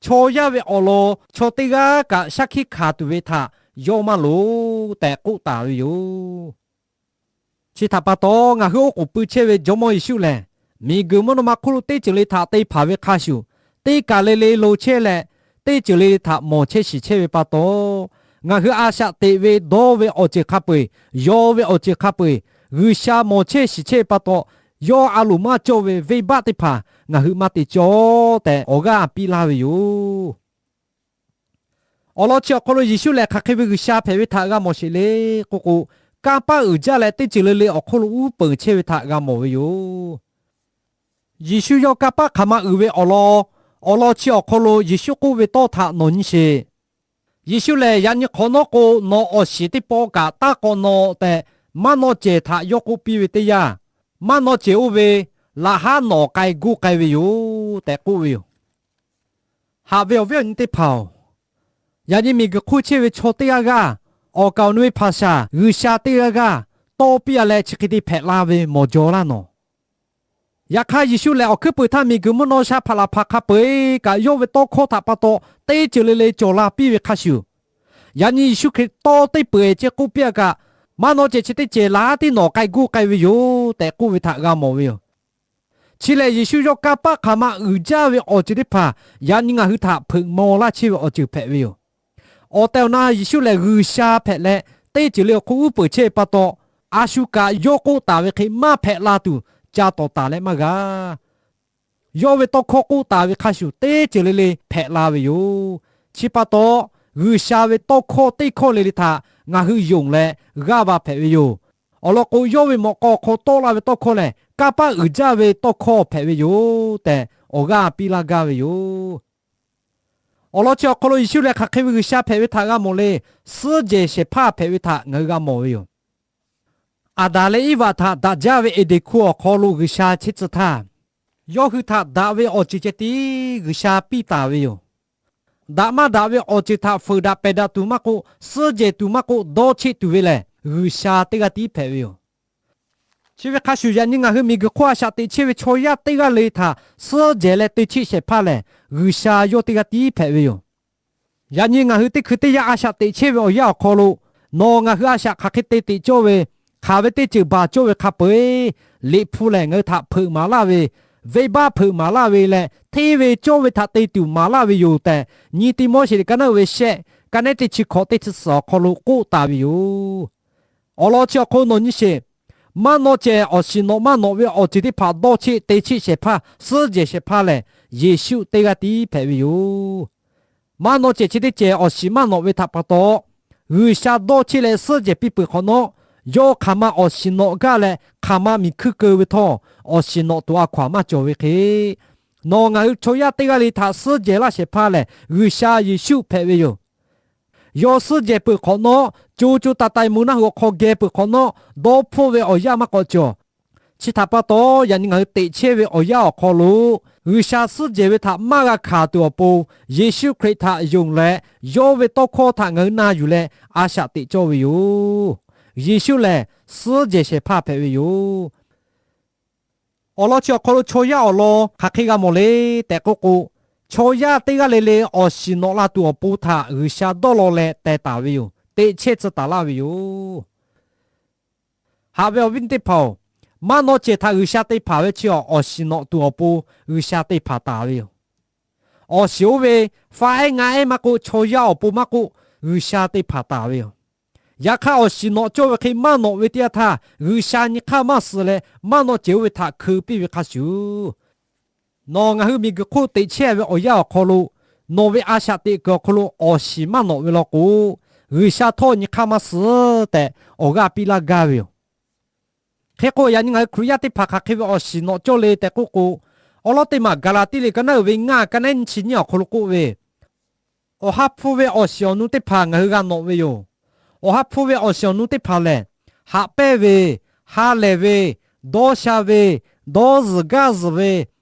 chaw yaˇ ve awˬ lawn chaw teˇ g'aˇ kaꞈ shaˉ hkiˆ hkanˍ tuˬ ve htaꞈ yawˇ maˇ loˍ tehꞈ k'oˆ taˍ ve yoˬ. Chi htaꞈ pa taw, ngaˬ hui oˉ k'oˍ pui chehˇ ve Jawˇmawˇ Yeˍsuˆ lehˬ, miˬguiˬ mvuhˇ naw ma hk'oˆ lo teˇ ceuˬ le htaꞈ te hpanˍ ve hk'a shuˍ, teˇ kaˬ le le lo chehˇ leh, teˇ ceuˬ le le htaꞈ mawˬ chehˇ shiˍ chehˇ ve pa taw, ngaˬ hui a shaꞈ teꞈ ve dawˇ ve awˬ ceuˬ hk'a peu-eˬ, yaw ve awˬ ceuˬ hk'a peu-eˬ, G'uiˬsha mawˬ chehˇ shiˍ chehˇ ve pa taw, yawˇ a loˍ maˇ cawˇ ve venˇbaˆ teˇ hpaˍ ngaˬ hui maˇ te cawˇ tehꞈ awˬ g'aˇ piˇ laˇ ve yoˬ. Awˬ lawn chi awˬ hk'aw lo Yeˍsuˆ lehˬ hk'aˬ hk'e ve G'uiˬsha hpehꞈ ve htaꞈ g'a mawˬ sheˍ le k'oˆ k'o, kanˇ paˆ uiˍ jaˇ leh teˇ ceuˬ le le awˬ hk'oˆ lo uˉ peunˍ chehˇ ve htaꞈ g'a mawˬ ve yoˬ. Yeˍsuˆ yawˇ kanˇ paˆ hk'aˬ ma uiˍ ve awˬ lawn, awˬ lawn chi awˬ hk'aw lo Yeˍsuˆ k'oˆ ve tawˇ htaꞈ nawˬ nyi sheˍ. Yeˍsuˆ lehˬ, yaꞈ nyi hk'awꞈ nawˉ k'o, nawˬ awˬ shiˍ teˇ pawˆ kaꞈ taˇ k'awꞈ nawꞈ tehꞈ, maˇ nawˇ cehˬ htaꞈ yawˇ k'oˆ piˇ ve teˇ yanˇ, maˇ nawˇ cehˬ oˇ ve laꞈ haˉ nawˍ k'ai guˇ k'ai ve yoˬ tehꞈ k'oˆ ve yoˬ. Haꞈ ve awˬ viˉ awˬ nyi teˇ hpaˍ-oˬ, yaꞈ nyi miˬguiˬ hk'oˆ chehˇ ve chaw teˇ g'aˇ g'aˇ, awˬ kaˍ awˬ nu ve hpaˍ shaˍ G'uiˬsha teˇ g'aˇ g'aˇ tawˇ piˇ-a leh chi hk'e te hpehꞈ la ve mawˬ jaw laˇ nawˬ. Yaꞈ hk'aˇ, Yeˍsuˆ lehˬ awˬ hkuiˉ peuˬ htaˇ miˬguiˬ mvuhˇ naw sha hpaꞈ laˬ hpaˍ hk'a peu-eˬ kaꞈ yawˇ ve tawˇ hkawˇ htaꞈ pa taw teˇ ceuˬ le le cawˬ la piˇ ve hk'a shuˍ, yaꞈ nyi Yeˍsuˆ Hkriꞈ tawˇ teˇ peuˬ-eˬ ceh k'oˆ piˇ-a kaꞈ, maˇ nawˇ cehˬ chi teˇ cehˬ laꞈ haˉ tiˉ nawˍ k'ai guˇ k'ai ve yoˬ tehꞈ k'oˆ ve htaꞈ g'a mawˬ ve yoˬ. Chi lehˬ, Yeˍsuˆ yawˇ kanˇ paˆ hk'aˬ ma uiˍ jaˇ ve awˬ ceuˬ teˇ hpaˍ yaꞈ nyi ngaˬ hui htaꞈ hpeuꞈ maw laˇ chehˇ ve awˬ ceuˬ hpehꞈ ve yoˬ. Awˬ tehˬ awˬ na Yeˍsuˆ lehˬ G'uiˬsha hpehꞈ leh, teˇ ceuˬ le awˬ hk'oˆ uˉ peunˍ chehˇ ve pa taw, a shu kaꞈ yawˇ k'oˆ taˍ ve hk'e maˇ hpehꞈ la tuˬ ca tawˍ taˍ leh maˇ g'a. Yawˇ ve tawˇ hkawˇ k'oˆ taˍ ve hk'a shuˍ teˇ ceuˬ le le hpehꞈ la ve yoˬ. Chi pa taw, G'uiˬsha ve tawˇ hkawˇ teˇ hkawˇ le le htaꞈ ngaˬ hui yonˍ leh g'aˇ va hpehꞈ ve yoˬ. Awˬ lawn k'o, yawˇ ve mawꞈ k'aw hk'aw tawˆ la ve tawˇ hkawˇ lehˬ, kanˇ paˆ uiˍ jaˇ ve tawˇ hkawˇ hpehꞈ ve yoˬ tehꞈ awˬ g'aˇ piˇ laˇ gaˇ ve yoˬ. Awˬ lawn chi awˬ hk'aw lo Yeˍsuˆ lehˬ hk'aˬ hk'e ve G'uiˬsha hpehꞈ ve htaꞈ g'a mawˬ le, suhˉ jehˬ shehˍ hpaˇ hpehꞈ ve htaꞈ ngaˬ hui g'a mawˬ ve yoˬ. Aˍdanˍ leh Iˉvaꞈ htaꞈ daꞈ jaˇ ve Eˍdenˍ hkuˇ awˬ hk'aw lo G'uiˬsha chehˇ tcuh htaˇ, yawˇ hui htaꞈ daꞈ ve awˬ ceuˬ ceh tiˉ G'uiˬsha piˇ taˍ ve yoˬ. Daꞈ maˇ daꞈ ve awˬ ceuˬ htaꞈ fuiˍ daꞈ pehˬ daꞈ tuˬ maˇ k'oˆ, suhˉ jehˬ tuˬ maˇ k'oˆ, dawˇ cheˆ tuˬ ve lehˬ, G'uiˬsha teˇ g'aˇ tiˉ hpehꞈ ve yoˬ. Chi ve hk'a shuˍ, yaꞈ nyi ngaˬ hui miˬguiˬ hk'oˆ a shaꞈ teꞈ chehˇ ve chaw yaˇ teˇ g'aˇ le htaꞈ suhˉ jehˬ leh te cheˆ shehˍ hpaˇ lehˬ, G'uiˬsha yawˇ teˇ g'aˇ tiˉ hpehꞈ ve yoˬ. Yaꞈ nyi ngaˬ hui teˇ hkui teˇ yanˇ a shaꞈ teꞈ chehˇ ve awˬ yanˇ awˬ hk'aw lo, nawˬ ngaˬ hui a shaꞈ hk'aˬ hk'e te teꞈ cawˇ ve, hk'aˬ ve teˇ ceuˬ baˬ cawˇ ve hk'a peu-eˬ, Liꞈ hpu lehˬ ngaˬ hui htaꞈ hpeuꞈ maˍ laˇ ve, venˇbaˆ hpeuꞈ maˍ laˇ ve leh hteˇ ve cawˇ ve htaꞈ te tuˬ maˍ laˇ ve yoˬ tehꞈ, nyi Tiˆmoˉseˍ liꞈ ka naˉ uiˍ ve shehˆ, ka nehˉ teˇ chi hkawꞈ teˇ chi suhˍ awˬ hk'aw lo k'oˆ taˍ ve yoˬ. Awˬ lawn chi awˬ hk'aw lo nawˬ nyi sheˍ. Maˇ nawˇ cehˬ awˬ shiˍ nawꞈ maˇ nawꞈ ve awˬ ceuˬ teˇ hpaˍ dawˇ cheˆ te cheˆ shehˍ hpaˇ, suhˉ jehˬ shehˍ hpaˇ lehˬ, Yeˍsuˆ teˇ g'aˇ tiˉ hpehꞈ ve yoˬ. Maˇ nawˇ cehˬ chi teˇ cehˬ awˬ shiˍ maˇ nawꞈ ve htaꞈ pa taw, G'uiˬsha dawˇ cheˆ leh suhˉ jehˬ piˇ peuˬ hk'awꞈ nawˉ, yawˇ hk'aˬ ma awˬ shiˍ nawꞈ gaˇ leh hk'aˬ ma miˬ hkuiˇ keu ve htawˇ, awˬ shiˍ nawꞈ tuˬ a hkaw-anˬ maˇ cawˬ ve hk'e, nawˬ ngaˬ hui chaw yaˇ teˇ g'aˇ le htaꞈ suhˉ jehˬ laˇ shehˍ hpaˇ lehˬ, G'uiˬsha Yeˍsuˆ hpehꞈ ve yoˬ. Yawˇ suhˉ jehˬ peuˬ hk'awꞈ nawˉ, co co taiˍ taiˍ mvuh naˆ hoꞈ hk'aw geh peuˬ hk'awꞈ nawˉ, dawˇ hpfuhˆ ve awˬ yanˇ maˇ k'awꞈ cawˬ. Chi htaꞈ pa taw, yaꞈ nyi ngaˬ hui teꞈ chehˇ ve awˬ yanˇ awˬ hk'aw lo, G'uiˬsha suhˉ jehˬ ve htaꞈ maˇ g'a hkanˍ tuˬ awˬ pon, Yeˍsuˆ Hkriꞈ htaꞈ yonˍ leh, yawˇ ve tawˇ hkawˇ htaꞈ ngaˬ hui na yuˬ leh a shaꞈ teꞈ cawˇ ve yoˬ. Yeˍsuˆ lehˬ, suhˉ jehˬ shehˍ hpaˇ hpehꞈ ve yoˬ. Awˬ lawn chi awˬ hk'aw lo chaw yaˇ awˬ lawn hk'aˬ hk'e g'a mawˬ le tehꞈ k'oˆ k'o, chaw yaˇ teˇ g'aˇ le le awˬ shiˍ nawꞈ la tuˬ awˬ pon htaꞈ G'uiˬsha dawˇ law leh teh taˍ ve yoˬ. Teꞈ chehˇ tcuh taˍ laˇ ve yoˬ. Haꞈ ve awˬ viˉ teˇ hpaˍ-oˬ, maˇ nawˇ cehˬ htaꞈ G'uiˬsha te hpanˍ ve chi awˬ shiˍ nawꞈ tuˬ awˬ pon G'uiˬsha te hpanˍ taˍ ve yoˬ. Awˬ shiˍ oˇ ve faˇ ehˉ ngaˇ ehˉ maˇ k'oˆ, chaw yaˇ awˬ pon maˇ k'oˆ, G'uiˬsha te hpanˍ taˍ ve yoˬ. Yaꞈ hk'aˇ, awˬ shiˍ nawꞈ cawˇ ve hk'e maˇ nawꞈ ve teˇ yanˇ htaˇ, G'uiˬsha nyi hk'aˇ maˇ suh leh maˇ nawˇ cehˬ oˇ ve htaꞈ hkeu piˇ ve hk'a shuˍ, nawˬ ngaˬ hui miˬguiˬ hk'oˆ teꞈ chehˇ ve awˬ yanˇ awˬ hk'aw lo, nawˬ ve a shaꞈ teꞈ kuiˬ awˬ hk'aw lo awˬ shiˍ maˇ nawꞈ ve law k'o, G'uiˬsha htawˇ nyi hk'aˇ maˇ suh tehꞈ awˬ g'aˇ piˇ laˇ gaˇ ve yoˬ. Hk'e k'o, yaꞈ nyi ngaˬ hui Hkriꞈ yaˇ teˇ hpaˍ hk'aˬ hk'e ve awˬ shiˍ nawꞈ cawˇ le tehꞈ k'oˆ k'o, awˬ lawn teˇ maˬ Gaˍlaˍtiˆ liꞈ ka naˉ uiˍ ve ngaˇ, ka naˉ nyiˇ chi nyiˇ awˬ hk'aw lo k'oˆ ve, Awˬ ha hpu ve awˬ shiˍ awˬ nu teˇ hpaˍ ngaˬ hui g'a nawꞈ ve yoˬ. Awˬ ha hpu ve awˬ shiˍ awˬ nu teˇ hpaˍ lehˬ, haꞈ pehnˇ ve, ha lehˬ ve, dawˇ sha ve, dawˇ zuhˬ gaˇ zuhˬ ve,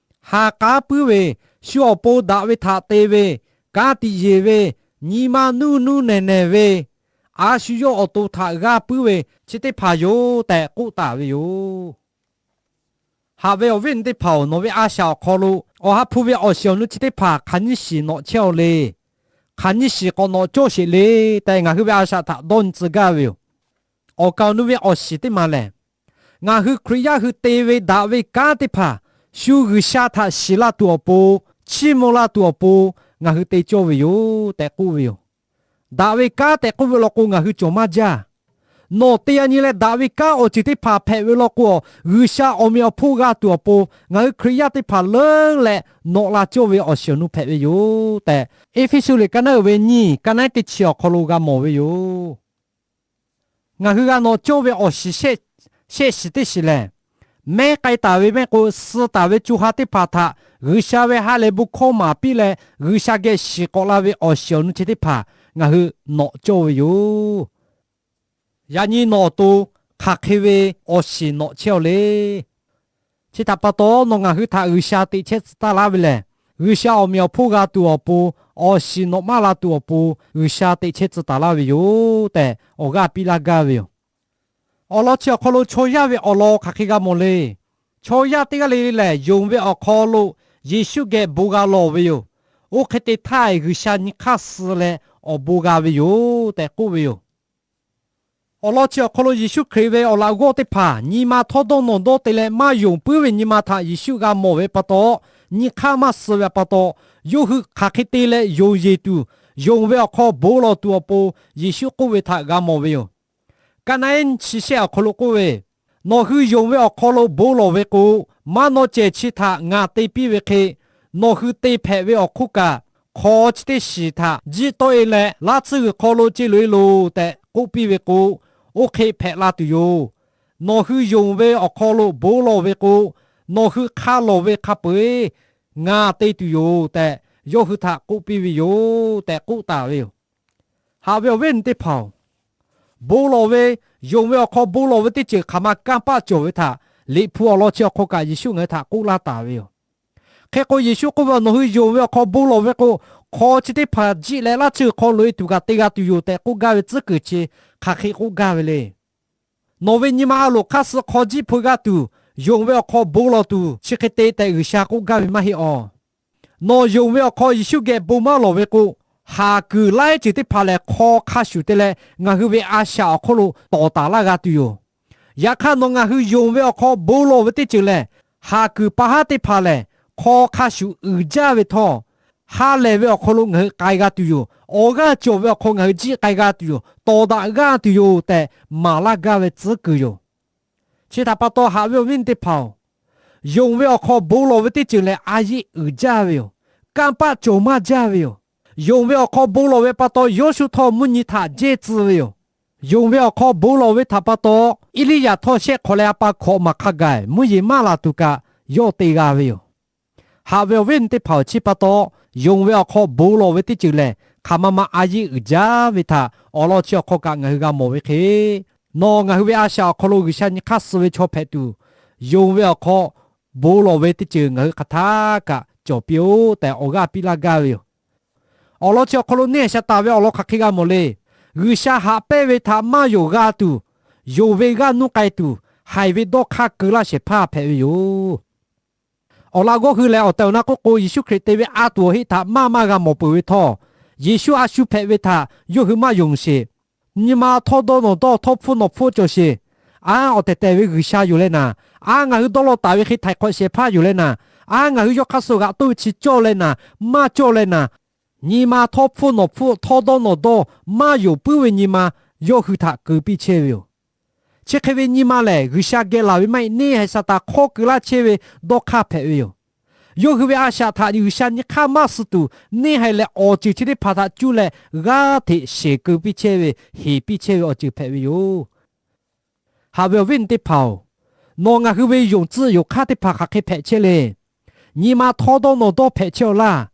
ha k'aˉ puiˉ ve, shu awˬ pon daꞈ ve htaꞈ te ve, ka tiꞈ yeˬ ve, nyi ma nuˇ nuˇ nehˬ nehˬ ve, a shu yawˇ awˬ to htaꞈ g'aˇ puiˉ ve chi teˇ hpaˍ yoˬ tehꞈ k'oˆ taˍ ve yoˬ. Haꞈ ve awˬ viˉ awˬ nyi teˇ hpaˍ-oˬ, nawˬ ve a shaꞈ awˬ hk'aw lo Awˬ ha hpu ve awˬ shiˍ awˬ nu chi teˇ hpaˍ hk'aˬ nyiˇ shiˍ nawꞈ chehˇ-aw le. Hk'aˬ nyiˇ shiˍ k'awꞈ nawꞈ cawˇ sheˍ le tehꞈ ngaˬ hui ve a shaꞈ htaꞈ dawˇ nyi tcuh gaˇ ve yoˬ. Awˬ kaˍ awˬ nu ve awˬ shiˍ teˇ maˬ lehˬ, ngaˬ hui Hkriꞈ yaˇ hui te ve daꞈ ve kanˉ teˇ hpaˍ shu G'uiˬsha htaꞈ shiˍ la tuˬ awˬ pon, chiˇ mvuh la tuˬ awˬ pon ngaˬ hui te cawˇ ve yoˬ tehꞈ k'oˆ ve yoˬ. Daꞈ ve kanˉ tehꞈ k'oˆ ve law k'o, ngaˬ hui cawˬ maˇ jaˇ. Nawˬ te a nyi leh daꞈ ve kanˉ awˬ ceuˬ teˇ hpaˍ hpehꞈ ve law k'o, G'uiˬsha awˬ meꞈ awˬ hponˇ g'a tuˬ awˬ pon ngaˬ hui Hkriꞈ yaˇ teˇ hpaˍ leuˉ leh nawꞈ la cawˇ ve awˬ shiˍ awˬ nu hpehꞈ ve yoˬ tehꞈ, Eˇfeˇsuꞈ liꞈ ka naˉ uiˍ ve nyiˇ, ka naˉ teˇ chi awˬ hk'aw lo g'a mawˬ ve yoˬ. Ngaˬ hui g'a nawꞈ cawˇ ve awˬ shiˍ shehˆ shiˍ teˇ shiˍ lehˬ, mehˉ k'ai taˍ ve mehˆ k'o, suh taˍ ve co ha teˇ hpaˍ htaꞈ G'uiˬsha ve ha lehˬ bon hkawˇ maˍ piˇ leh, G'uiˬsha geh shiˍ k'awꞈ la ve awˬ shiˍ awˬ nu chi teˇ hpaˍ ngaˬ hui nawꞈ cawˇ ve yoˬ. Yaꞈ nyi nawˬ awˬ to hk'aˬ hk'e ve awˬ shiˍ nawꞈ chehˇ-aw le. Chi htaꞈ pa taw, nawˬ ngaˬ hui htaꞈ G'uiˬsha teꞈ chehˇ tcuh taˇ laˇ ve lehˬ, G'uiˬsha awˬ meꞈ awˬ hponˇ g'a tuˬ awˬ pon, awˬ shiˍ nawꞈ maˇ la tuˬ awˬ pon G'uiˬsha teꞈ chehˇ tcuh taˍ laˇ ve yoˬ tehꞈ awˬ g'aˇ piˇ laˇ gaˇ ve yoˬ. Awˬ lawn chi awˬ hk'aw lo chaw yaˇ ve awˬ lawn hk'aˬ hk'e g'a mawˬ le. Chaw yaˇ teˇ g'aˇ le le lehˬ, yonˍ ve awˬ hk'aw lo Yeˍsuˆ geh bon g'a lawˬ ve yoˬ. Oˇ hk'e te htaˇ, G'uiˬsha nyi hk'aˇ suh leh awˬ bon g'a ve yoˬ tehꞈ k'oˆ ve yoˬ. Awˬ lawn chi awˬ hk'aw lo Yeˍsuˆ Hkriꞈ ve awˬ laꞈ g'awˇ teˇ hpaˍ nyi ma htawˇ dawˇ nawˬ dawˇ te leh maˇ yonˍ puiˉ ve nyi ma htaꞈ Yeˍsuˆ g'a mawˬ ve pa taw, nyi hk'aˇ maˇ suh ve pa taw, yawˇ hui hk'aˬ hk'e te leh yonˍ yeˬ tuˬ, yonˍ ve awˬ hk'aw bon lawˬ tuˬ awˬ pon Yeˍsuˆ k'oˆ ve htaꞈ g'a mawˬ ve yoˬ. Ka naˉ eˉ chi shehˆ awˬ hk'aw lo k'oˆ ve, Nawˬ hui yonˍ ve awˬ hk'aw lo bon lawˬ ve k'o, maˇ naw cehˬ chi htaꞈ ngaˬ te piˇ ve hk'e, nawˬ hui te hpehꞈ ve awˬ hk'oˆ kaꞈ, hk'aw chi teˇ shiˍ htaꞈ jiˆ tawˆ e leh laˇ tsuhˇ g'uiˬ hk'aw lo ce loꞈ e loˬ tehꞈ k'oˆ piˇ ve k'o, oˇ hk'e hpehꞈ la tuˬ yoˬ. Nawˬ hui yonˍ ve awˬ hk'aw lo bon lawˬ ve k'o, nawˬ hui hk'a lawˬ ve hk'a peu-eˬ ngaˬ te tuˬ yoˬ tehꞈ, yawˇ hui htaꞈ k'oˆ piˇ ve yoˬ tehꞈ k'oˆ taˍ ve yoˬ. Haꞈ ve awˬ viˉ awˬ nyi teˇ hpaˍ-oˬ, bon lawˬ ve, yonˍ ve awˬ hk'aw bon lawˬ ve teˇ ceuˬ hk'aˬ ma kanˇ paˆ cawˬ ve htaꞈ Liꞈ hpu awˬ lawn chi awˬ hk'aw kaꞈ Yeˍsuˆ ngaˬ hui htaꞈ k'oˆ laˇ taˍ ve yoˬ. Hk'e k'o, Yeˍsuˆ k'oˆ ve, Nawˬ hui yonˍ ve awˬ hk'aw bon lawˬ ve k'o, hk'aw chi teˇ hpaˍ jiˆ leh laˇ tsuhˇ g'uiˬ hk'aw loꞈ e tuˬ kaꞈ te g'a tuˬ yoˬ tehꞈ k'oˆ gaˇ ve tcuhˉ kuiˬ chi hk'aˬ hk'e k'oˆ gaˇ ve le. Nawˬ ve nyi ma a loˍ hk'aˇ suh hk'aw jiˆ hpu g'a tuˬ, yonˍ ve awˬ hk'aw bon lawˬ tuˬ chi hk'e te tehꞈ G'uiˬsha k'oˆ gaˇ ve maˇ heˆ awˬ. Nawˬ yonˍ ve awˬ hk'aw Yeˍsuˆ geh bon maˇ lawˬ ve k'o, haˍ kuiˬ laiˉ ceuˬ teˇ hpaˍ lehˬ hk'aw hk'a shuˍ te leh ngaˬ hui ve a shaꞈ awˬ hk'oˆ lo tawˍ taˍ laˇ g'a tuˬ yoˬ. Yaꞈ hk'aˇ, nawˬ ngaˬ hui yonˍ ve awˬ hk'aw bon lawˬ ve teˇ ceuˬ lehˬ, haˍ kuiˬ pa haˉ teˇ hpaˍ lehˬ hk'aw hk'a shuˍ uiˍ jaˇ ve htawˇ, ha lehˬ ve awˬ hk'aw lo ngaˬ hui k'ai g'a tuˬ yoˬ. Awˬ g'aˇ cawˬ ve awˬ hk'aw ngaˬ hui jiˆ k'ai g'a tuˬ yoˬ. Tawˍ daꞈ g'aˇ tuˬ yoˬ tehꞈ maˍ laˇ gaˇ ve tcuhˉ kuiˬ yoˬ. Chi htaꞈ pa taw, haꞈ ve awˬ viˉ teˇ hpaˍ-oˬ, yonˍ ve awˬ hk'aw bon lawˬ ve teˇ ceuˬ lehˬ, a yeˆ uiˍ jaˇ ve yoˬ. Kanˇ paˆ cawˬ maˇ jaˇ ve yoˬ. Yonˍ ve awˬ hk'aw bon lawˬ ve pa taw, Yoˇshuˆ htawˇ mvuhˇ nyi htaꞈ jehˇ tcuh ve yoˬ. Yonˍ ve awˬ hk'aw bon lawˬ ve htaꞈ pa taw, Eˇliˇyaꞈ htawˇ shehˆ hk'awꞈ leh a pa hkawꞈ maˬ hk'a gaˬ mvuhˇ yeˬ maˇ laˬ tuˬ kaꞈ yawˇ te g'a ve yoˬ. Haꞈ ve awˬ viˉ awˬ nyi teˇ hpaˍ-oˬ, chi pa taw, yonˍ ve awˬ hk'aw bon lawˬ ve teˇ ceuˬ lehˬ, hk'aˬ ma ma a yeˆ uiˍ jaˇ ve htaꞈ awˬ lawn chi awˬ hk'aw kaꞈ ngaˬ hui g'a mawˬ ve hk'e, nawˬ ngaˬ hui ve a shaꞈ awˬ hk'aw lo G'uiˬsha nyi hk'aˇ suh ve chaw hpehꞈ tuˬ, yonˍ ve awˬ hk'aw bon lawˬ ve teˇ ceuˬ ngaˬ hui hk'aˬ htaˇ kaꞈ cawˬ piˇ-oˆ tehꞈ awˬ g'aˇ piˇ laˇ gaˇ ve yoˬ. Awˬ lawn chi awˬ hk'aw lo neˇ haiˬ Saˍtanˍ ve awˬ lawn hk'aˬ hk'e g'a mawˬ le. G'uiˬsha haꞈ pehnˇ ve htaꞈ maˇ yonˍ g'a tuˬ, yonˍ ve g'aˇ nuˇ k'ai tuˬ, haiˬ ve dawˇ hk'aˇ keu laˇ shehˍ hpaˇ hpehꞈ ve yoˬ. Awˬ laꞈ g'awˇ hui lehˬ, awˬ tehˬ awˬ na k'oˆ k'o, Yeˍsuˆ Hkriꞈ te ve a tuˬ awˬ heˆ htaꞈ maˇ maˇ g'a mawˬ peuˬ ve htawˇ, Yeˍsuˆ a shu hpehꞈ ve htaꞈ yawˇ hui maˇ yonˍ sheˍ. Nyi ma htawˇ dawˇ nawˬ dawˇ, htawˇ hpfuhˇ nawˬ hpfuhˇ cawˬ sheˍ. Aˉ, awˬ tehˬ tehˬ ve G'uiˬsha yoˬ leh naˍ, aˉ, ngaˬ hui dawˇ law taˍ ve hk'e htaiˍ hk'awꞈ shehˍ hpaˇ yoˬ leh naˍ, aˉ, ngaˬ hui yawˇ hk'aˇ suh g'aꞈ toˆ ve chi cawˇ leh naˍ, maˇ cawˇ leh naˍ, nyi ma htawˇ hpfuhˇ nawˬ hpfuhˇ, htawˇ dawˇ nawˬ dawˇ, maˇ yonˍ puiˉ ve nyi ma yawˇ hui htaꞈ keu piˇ chehˇ ve yoˬ. Chi hk'e ve nyi ma lehˬ, G'uiˬsha geh laˬ ve maˇ heˆ, neˇ haiˬ Saˍtanˍ hk'awˇ keu laˇ chehˇ ve dawˇ hk'aˇ hpehꞈ ve yoˬ. Yawˇ hui ve a shaꞈ htaꞈ G'uiˬsha nyi hk'aˇ maˇ suh tuˬ, neˇ haiˬ lehˬ awˬ ceuˬ chi teˇ hpaˍ htaꞈ cuˇ leh g'aˇ hteꞈ sheˍ keu piˇ chehˇ ve, heˍ piˇ chehˇ ve awˬ ceuˬ hpehꞈ ve yoˬ. Haꞈ ve awˬ viˉ awˬ nyi teˇ hpaˍ-oˬ, nawˬ ngaˬ hui ve yonˍ tcuh yonˍ hk'aˇ teˇ hpaˍ hk'aˬ hk'e hpehꞈ chehˇ le. Nyi ma htawˇ dawˇ nawˬ dawˇ hpehꞈ chehˇ-aw laˇ.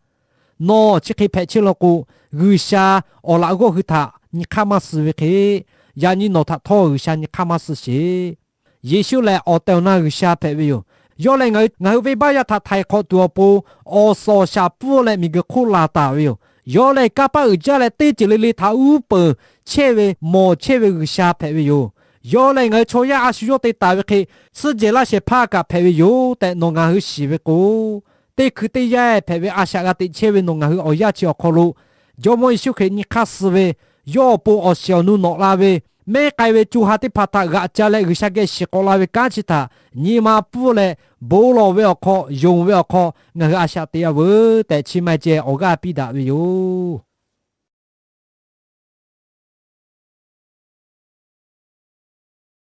Nawˬ chi hk'e hpehꞈ chehˇ law k'o, G'uiˬsha awˬ laꞈ g'awˇ hui htaꞈ nyi hk'aˇ maˇ suh ve hk'e, yaꞈ nyi nawˬ htaꞈ htawˇ G'uiˬsha nyi hk'aˇ maˇ suh sheˍ. Yeˍsuˆ lehˬ awˬ tehˬ awˬ na G'uiˬsha hpehꞈ ve yoˬ. Yawˇ lehˬ ngaˬ hui, ngaˬ hui venˇbaˆ yaˇ htaꞈ htaiˍ hk'awꞈ tuˬ awˬ pon awˬ suhˍ awˬ shaˍ pfuhˇ leh miˬguiˬ hk'oˆ laˬ taˍ ve yoˬ. Yawˇ lehˬ kanˇ paˆ uiˍ jaˇ leh teˇ ceuˬ le le htaꞈ uˉ peunˍ chehˇ ve mawˬ chehˇ ve G'uiˬsha hpehꞈ ve yoˬ. Yawˇ lehˬ ngaˬ hui chaw yaˇ a shu yawˇ te taˍ ve hk'e, suhˉ jehˬ laˇ shehˍ hpaˇ kaꞈ hpehꞈ ve yoˬ tehꞈ nawˬ ngaˬ hui shiˍ ve k'o, teˇ hkui teˇ yanˇ hpehꞈ ve a shaꞈ g'a teꞈ chehˇ ve nawˬ ngaˬ hui awˬ yanˇ chi awˬ hk'aw lo, Jawˇmawˇ Yeˍsuˆ Hkriꞈ nyi hk'aˇ suh ve, yawˇ awˬ pon awˬ shiˍ awˬ nu nawꞈ la ve, mehˉ k'ai ve co ha teˇ hpaˍ htaꞈ g'aꞈ ca leh G'uiˬsha geh shiˍ k'awꞈ la ve kanˉ chi htaꞈ nyi ma pfuhˇ leh, bon lawˬ ve awˬ hk'aw, yonˍ ve awˬ hk'aw ngaˬ hui a shaꞈ te-a veuˬ tehꞈ chi ma ceh awˬ g'aˇ piˇ daꞈ ve yoˬ.